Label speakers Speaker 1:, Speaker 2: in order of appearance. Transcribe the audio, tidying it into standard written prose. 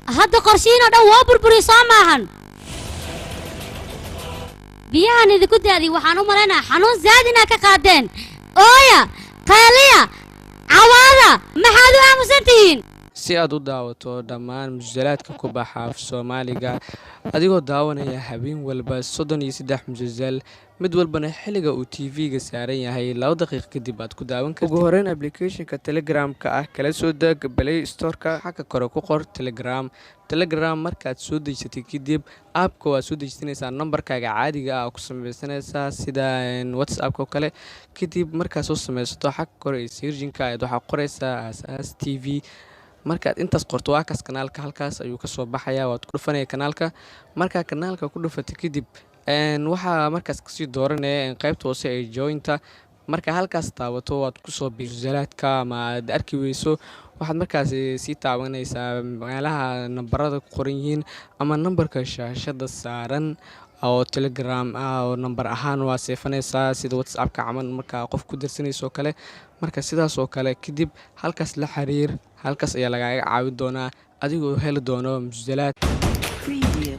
Speaker 1: Hadda qorshihiin oo dhan waa burburiy, soo maahan? Biyahan idinku daadiy, waxaan u malaynayaa xanuun zaad inaa ka qaadeen. Ooya, qaaliya, cawaada, maxaad u aamusan tihiin?
Speaker 2: Si aad u daawato dhammaan musalsalaadka ku baxa af Soomaaliga, adigoo daawanaya habeen walba 33 musalsal, mid walbana xilliga uu TV-ga saaran yahay 2 daqiiq kadib aad ku daawan kartid. Ugu horeyn, applicationka Telegramka ah kala soo deg Play Storeka. Xagga kore ku qor Telegram. Telegram markaad soo dejisatay kadib, appka waad soo dejisanaysaa, nambarkaaga caadiga ah ku sameysanaysaa sida WhatsAppka oo kale. Kadib markaad soo sameysato, xagga kore ee searchinka ayaad waxaa qoraysaa Aasaas TV. Markaad intaas qorto, waa kaas kanaalka, halkaas ayuu kasoo baxayaa. Waad ku dhufanaya kanaalka. Markaa kanaalka ku dhufatay kadib, waxaa markaas kasii dooranaya qaybta hoose ee jointa. Marka halkaas taabato, waad kusoo birsalaadka ama aad arki weyso, waxaad markaas sii taabanaysaa meelaha nambarada ku qoran yihiin ama nambarka shaashada saaran oo Telegram ah, oo nambar ahaan waa seefanaysaa sida WhatsAppka camal markaa qof ku dirsanayso oo kale. Marka sidaas oo kale kadib halkaas la xiriir, halkaas ayaa lagaaga caawin doonaa adigoo heli doono musalsalaad.
Speaker 3: Preview.